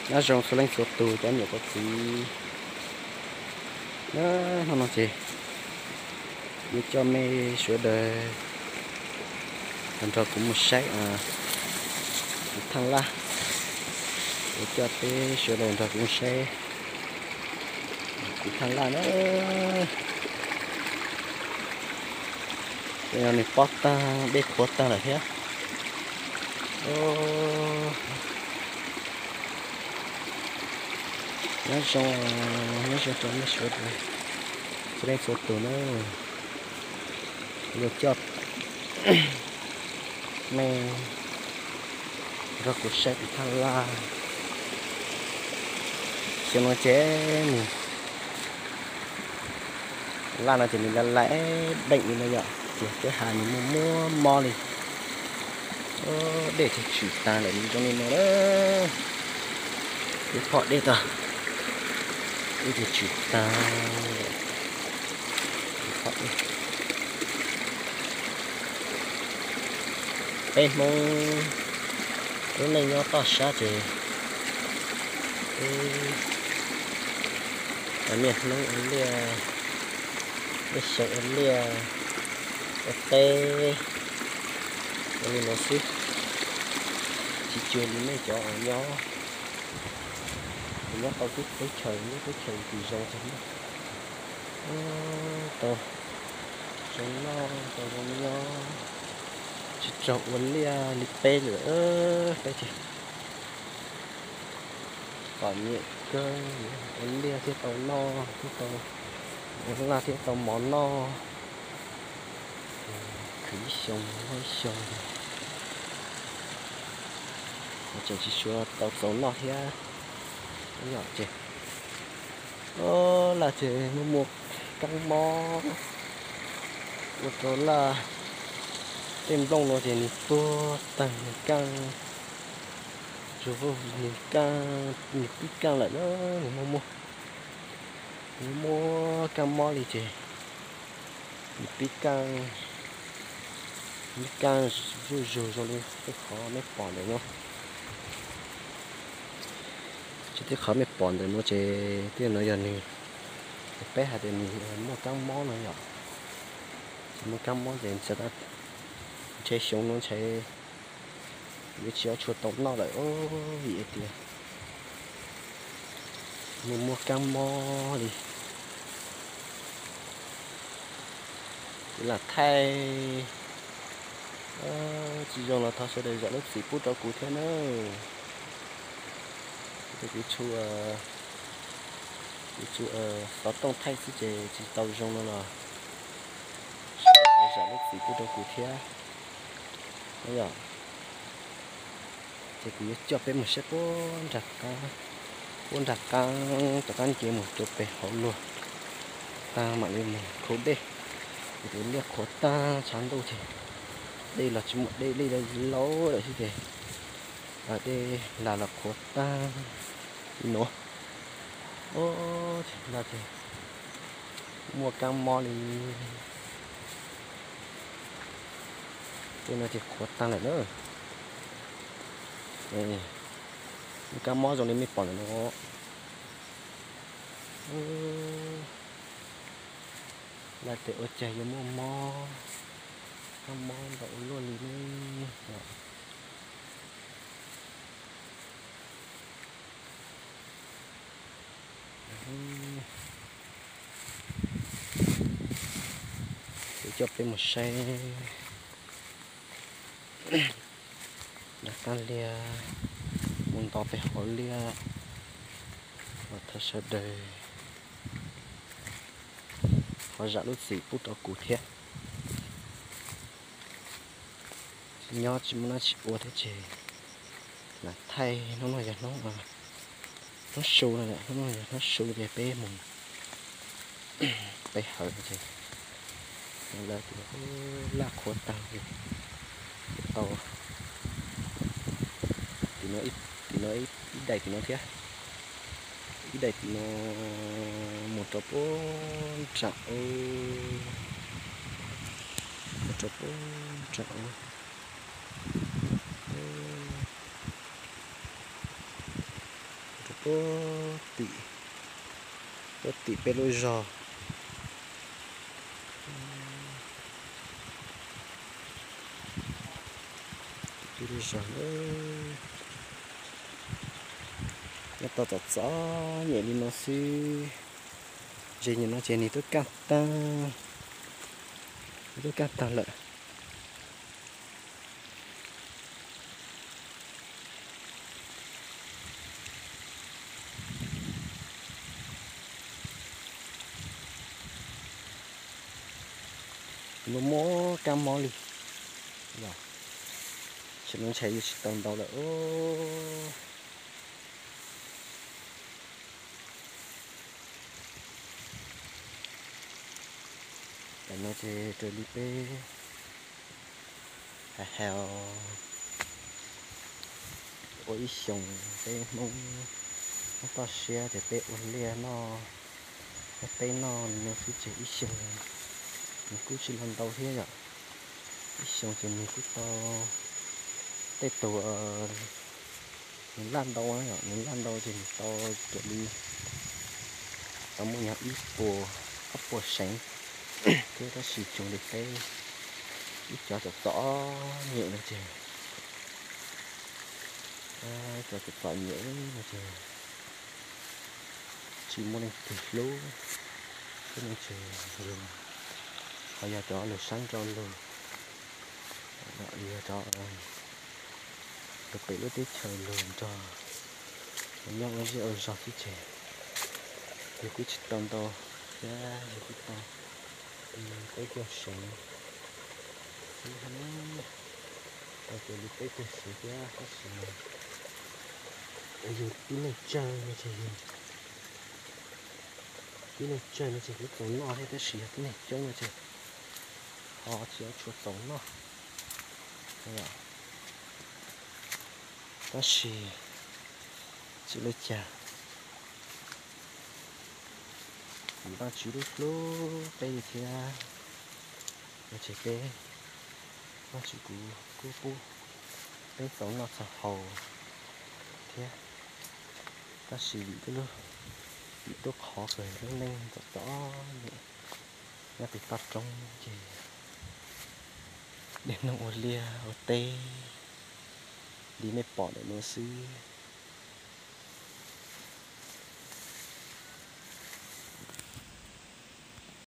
Nyob zoo txhua leej txhua tus cov niam cov txiv. Hnub no ces yuav coj mej sawv daws los nrog kuv mus saib kuv thaaj laj. Yuav coj peb sawv daws nrog kuv mus saib kuv thaaj laj na. Tej no nws pob taag, dej qhuav taag lawm thiab. Nyob zoo, nyob zoo rau nej sawv daws txhua leej txhua tus na. Yuav coj mej nrog kuv saib kuv thaaj laj. Xyoo no ces nws laj no ces nws la la deej li no yom, ces peb has nws muaj muaj mob li. Dej ces tshwm taag lawm zoo li no lawm. Ib phom dej tag, dej ces tshwm taag. Peb Hmoob lub neej nyob toj sab ces peb niaj hnub ua liaj, niaj xyoo ua liaj ua teb ua li no xwb, tsis cuag li nej cov uas nyob, nyob tau teb chaws, nyob teb chaws twg zoo tau zoo noj tau zoo nyob, tsis raug ua liaj li peb lawm. Peb ces txom nyem kawg, ua liaj thiaj tau noj thiaj tau, ua laj thiaj tau mov noj. Khwv ib xyoo noj ib xyoo, tseem tsis tshua tau txaus noj thiab. Ces laj ces muaj muaj kaab mob, ua rau laj tej nplooj no ces nws tuag taag, nws kaaj, nws kaaj, nws pib kaaj lawm na, nws muaj muaj, nws muaj kaaj mob li ces nws pib kaaj, pib kaaj zuj zus zoo li tej qhov nej pom ntawm no. Ces tej qhov nej pom ntawm no ces tej no yog nws, peb hais tias nws muaj kaab mob no yom. Ces muaj kaab mob ces ntshe xyoo no ntshe yuav tsis tshua tau noj lawm vim tias muaj muaj kaab mob li. Kuv lam thaij tsis zoo los thov sawv daws zam lub txim pub rau kuv thiab nawb. Kuv tsuas, kuv tsuas xov tooj thaij xwb ces tsis tau zoo no los sawv daws zam lub txim pub rau kuv thiab. Yog ces kuv yuav coj peb mus saib puab nraag qaab, puab nraag qaab rov qaab nce mus rau pem hauv luag taag mam li mus khau dej. Vim tus liaj qhuav taag tshav ntuj ces dej los tsis muaj, dej dej laus lawm xwb ces dej lag los qhuav taag li nuav. Ntag ces muaj kaab mob li. Tej no ces qhuav taag lawm na. Muaj kaab mob zoo li mej pom ntawm no. Lawv tias ua cas yuav muaj mob, kaab mob ntau ua luaj li ne. Kuv coj peb mus saib nraag qaab liaj, mus nto pem hauv liaj, los thov sawv daws ho zam lub txim pub rau kuv thiab. Nyob tsis muaj dab tsi ua thiab ces lam thaij. Hnub no yog hnub su no, hnub no yog hnub su ces peb mus, peb hawv ces lawv tias laj qhuav taag ces tau tim no, tim no ib daim tim no thiab, ib daim tim no mus rau puag nram ub, mus rau puag nram ub. Puag tim, puag tim peb lub zos. Peb lub zos nyob tau txom txom nyem li no xwb. Ze nyuam no ces nws twb kaj tag, nws twb kaj tag lawm. Muaj muaj kab mob li, tam no ntshai yuav tsis tau ntau lawm os. Tam no ces raws li peb hais hais os, ua ib xyoos peb Hmoob muab toj siab ces peb ua liaj noj, ua teb noj li no xwb ces ib xyoos nws kuj tsis los ntau thiab yom. Ib xyoos ces nws kuj tau tej tug nws laj ntau, nws laj ntau ces nws tau raws li tau muaj nyog ib puas ob puas seev thiab, tab sis tsuas li peb ib cov txom txom nyem no ces, ib cov txom txom nyem no ces tsis muaj leej twg hlub, thiab no ces yus ho yog cov lug sab nraud lug, yog cov lug pem lub teb chaws lug nrog nyob ua zej ua zog xwb ces yus kuj tsis tau ntau thiab, yus kuj tau peb caug seev xwb, tau raws li peb caug seev thiab, tab sis mas yus tib neeg tsawg no ces yus tib neeg tsawg no ces kuj txaus noj thiab, tab sis yog tib neeg coob no ces ho tsis tshua txaus noj. Tab sis tsis ua li cas, vim Vajtswv lub hlub peb li thiab, no ces peb, Vajtswv kuj pub peb txaus noj txaus haus thiab. Tab sis vim lub, vim tuab qhov kws lub neej txom txom nyem nyob pem toj roob ces niaj hnub ua liaj ua teb li mej pom ntawm no xwb.